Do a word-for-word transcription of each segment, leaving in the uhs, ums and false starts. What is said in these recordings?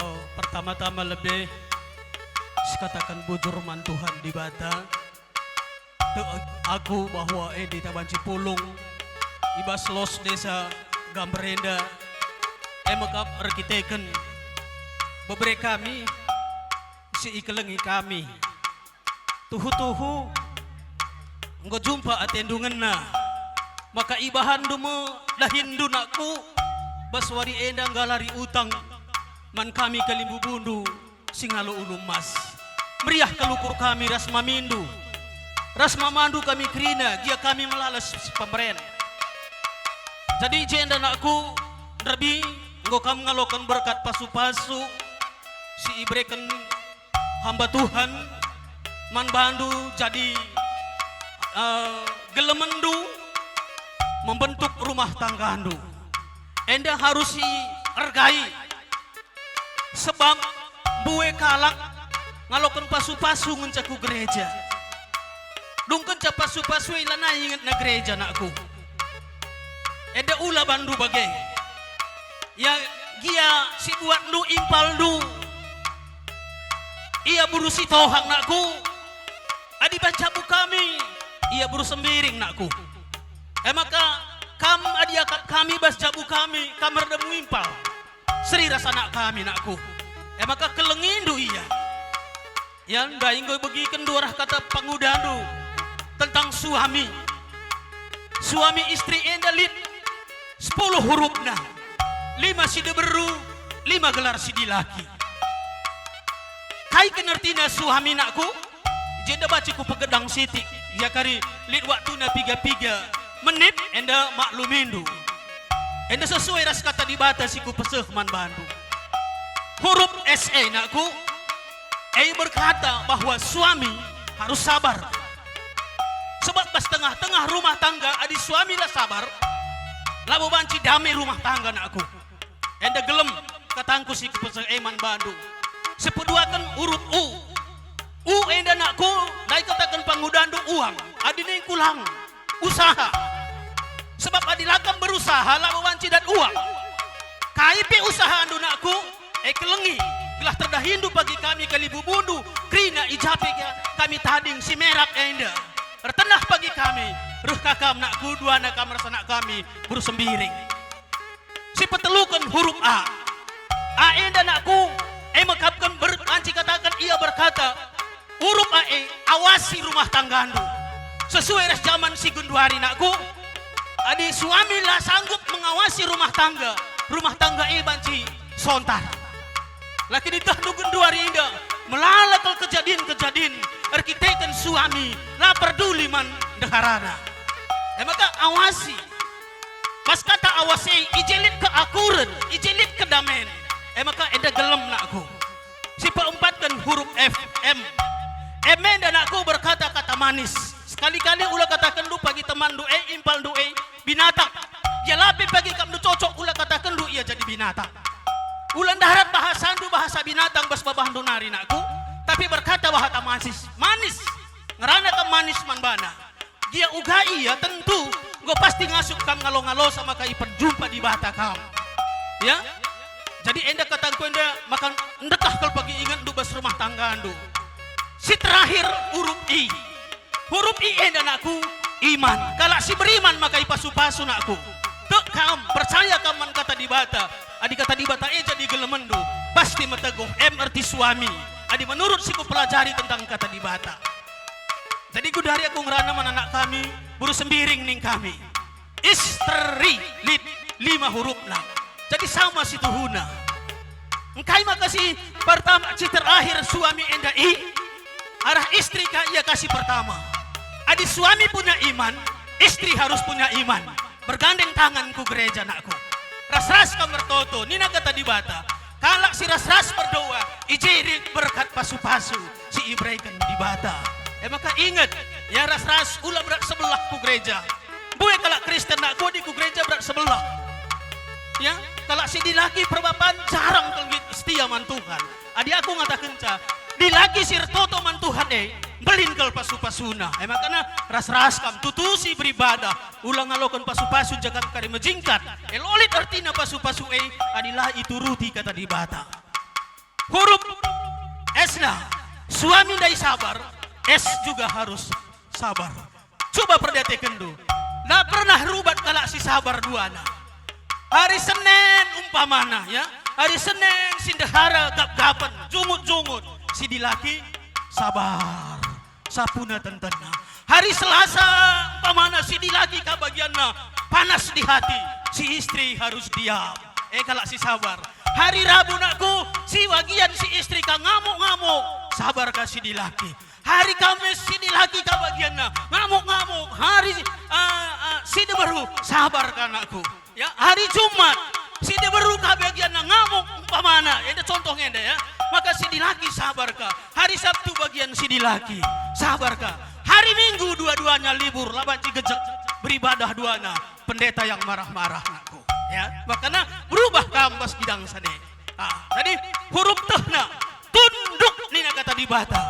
Oh, pertama-tama lebe sikataken bujur man Tuhan Dibata. Tek aku bahwa enda banci pulung i bas los desa Gamber enda, e me kap erkiteken bebere kami si ikelengi kami. Tuhu-tuhu enggo jumpa atendu ngena, maka ibahanndu me dahinndu nakku, bas wari enda nggalari utang man kami kalimbubundu si ngalo ulu emas. Meriah kal ukur kami ras mamindu, ras mamandu kami kerina gia kami melala si pemeren. Jadi i jenda nakku, nderbi enggo kam ngaloken berkat pasu-pasu si ibereken hamba Tuhan man bandu, jadi, eh, gelemenndu membentuk rumah tanggandu. Enda harus iergai, sebab mbue kalak ngaloken pasu-pasu ngenca ku gereja. Dungkenca pasu-pasu e lanai ingetna gereja, nakku. Enda ula bandu bage. Ya, gia si buatndu impalndu. Ia buru si tohang, nakku. Adi bas jabu kami, ia buru sembiring, nakku. E maka kam adi akap kami bas jabu kami, kam erdemu impal. Seri ras anak kami, nakku. E maka kelengindu ia. Ya, ndai enggo ibegikenndu arah kata pangudandu tentang suami. Suami istri enda lit sepuluh hurufna, lima si diberu, lima gelar si dilaki. Kai kin ertina suami, nakku? Jenda banci kupegedang sitik, ia kari lit waktuna piga-piga menit, enda maklumindu. Enda sesuai ras kata Dibata si kupeseh man bandu. Huruf S E, nakku, e berkata bahwa suami harus sabar. Sebab bas tengah-tengah rumah tangga adi suami la sabar, labo banci dame rumah tangga, nakku. Enda gelem katangku si kupeseh e man bandu. Sipeduaken huruf U. U enda, nakku, ndai kataken pangudandu uang. Adi ningku lang, usaha. Sebab adi la kam berusaha, labo banci dat uang. Kai pe usahandu, nakku, e kelengi, gelah terdahindu pagi kami kalimbubundu, kerina i ja pe kami tading si merap enda. Ertenah pagi kami, reh ka kam, nakku, duana kam ras anak kami, buru sembiring. Sipeteluken huruf A. A enda, nakku, e mekapken ber-, banci kataken ia berkata, huruf A e, awasi rumah tanggandu. Sesuai ras jaman si genduari, nakku. Adi suami la sanggup mengawasi rumah tangga, rumah tangga e banci sontar. Lakin itehndu genduari enda, melala kal kejadin-kejadin erkiteken suami la perduli man ndeharana. E maka awasi. Bas kata awas e, i je lit keakuren, i je lit kedamen. E maka enda gelem, nakku. Sipeempatken huruf F, M. M enda, nakku, berkata kata manis. Sekali-kali ula katakenndu pagi temanndu e, impalndu e, binatang. Ia la pe pagi akapndu cocok ula katakenndu ia jadi binatang. Ula ndarat bahasandu bahasa binatang bas babahndu nari, nakku, tapi berkata bahasa manis. Manis. Ngerana kam manis man bana. Gia uga ia, tentu enggo pasti ngasup kam ngalo-ngalosa maka iperjumpa Dibata kam. Ya? Jadi enda katangku enda maka ndekah kal pagi ingetndu bas rumah tanggandu. Si terakhir huruf I. Huruf I enda, nakku, iman. Kalak si beriman maka ipasu-pasu, nakku. Tek kam, percaya kam man kata Dibata. Adi kata Dibata e jadi gelemenndu, pasti meteguh. M erti suami. Adi menurut si kupelajari tentang kata Dibata. Jadi genduari aku ngerana man anak kami, buru sembiring ning kami. Istri lit lima hurufna. Jadi sama situhuna. Engkai maka si pertama, si terakhir suami enda I? Arah istri ka ia ka si pertama. Adi suami punya iman, istri harus punya iman. Bergandeng tangan ku gereja, nakku. Ras-ras kam ertoto, nina kata Dibata, kalak si ras-ras berdoa, i je lit berkat pasu-pasu si ibereken Dibata. E maka inget, ya, ras-ras ula berat sebelah ku gereja. Mbue kalak Kristen, nakku, adi ku gereja berat sebelah. Ya, kalak si dilaki perbapan jarang kal nggit setia man Tuhan. Adi aku ngatakenca, dilaki si ertoto man Tuhan e, mbelin kal pasu-pasuna. E makana ras-ras kam tutusi beribadah, ula ngaloken pasu-pasu jagam kari mejingkat. Elo lit ertina pasu-pasu e, adi la ituruti kata Dibata. Huruf S-na, suami ndai sabar, S juga harus sabar. Coba perdiatekenndu, la pernah rubat kalak si sabar duana. Hari Senin umpamana, ya, hari Senin si ndehara gap-gapen, jungut-jungut, si dilaki sabar, sapuna tentenna. Hari Selasa umpamana si dilaki ka bagianna panas di hati, si istri harus diam. E kalak si sabar. Hari Rabu nakku, si bagian si istri ka ngamuk-ngamuk, sabar ka si dilaki. Hari Kamis si dilaki ka bagianna ngamuk-ngamuk, hari, ah, ah, si diberu sabar ka nakku. Ya, hari Jumat si diberu ka bagianna ngamuk umpamana, enda contoh enda ya. Maka si dilaki sabar ka. Hari Sabtu bagian si dilaki sabar ka. Hari Minggu dua-duanya libur, la banci gejek beribadah duana, pendeta yang marah-marah nakku. Ya, makana berubah kam bas bidang sade. Ah, jadi huruf tehna tunduk nina kata Dibata.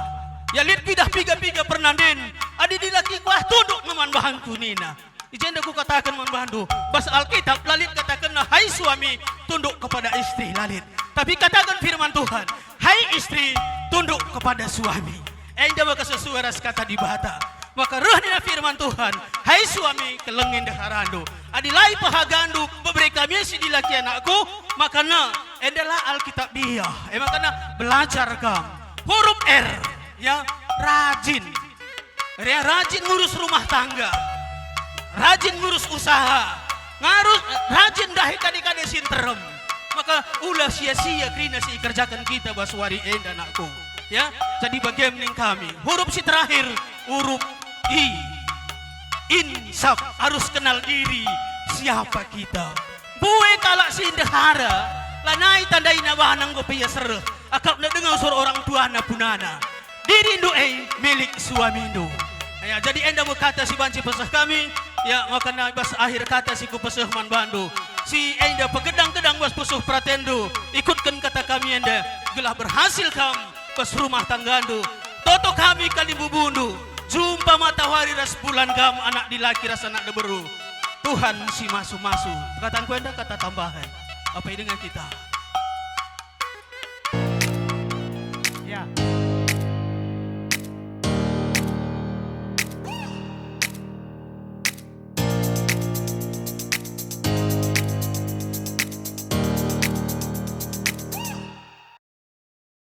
Ya, lit pidah piga-piga pernanden, adi dilaki kuah tunduk nge man bahanku nina. I jenda kukataken man bandu, bas Alkitab la lit katakenna, "Hai suami, tunduk kepada istri," la lit. Tapi kataken firman Tuhan, "Hai istri, tunduk kepada suami." Enda maka sesuai ras kata Dibata. Maka reh nina firman Tuhan, "Hai suami, kelengi ndeharandu. Adi la ipehagandu bebere kami si dilaki anakku, maka na, enda la Alkitab biah." E maka na, belajar kam. Huruf R, ya, rajin. Ria rajin ngurus rumah tangga, rajin ngurus usaha, ngarus, rajin ndahi kade-kade si nterem. Maka ula sia-sia kerina si ikerjaken kita bas wari enda, nakku. Ya, jadi bagem ning kami. Huruf si terakhir, huruf I. Insaf, harus kenal diri, siapa kita. Mbue kalak si ndehara, lanai tandaina bahan enggo pe ia sereh, akapna denga usur orang tuana punana. Dirindu e milik suamindu. Ya, jadi enda me kata si banci peseh kami. Ya, maka na bas akhir kata si kupeseh man bandu, si enda pegedang-gedang bas pusuh peratenndu, ikutken kata kami enda, gelah berhasil kam bas rumah tanggandu. Toto kami kalimbubundu, jumpa matawari ras bulan kam, anak dilaki ras anak diberu. Tuhan si masu-masu. Katangku enda kata tambahan. Apa idenga kita?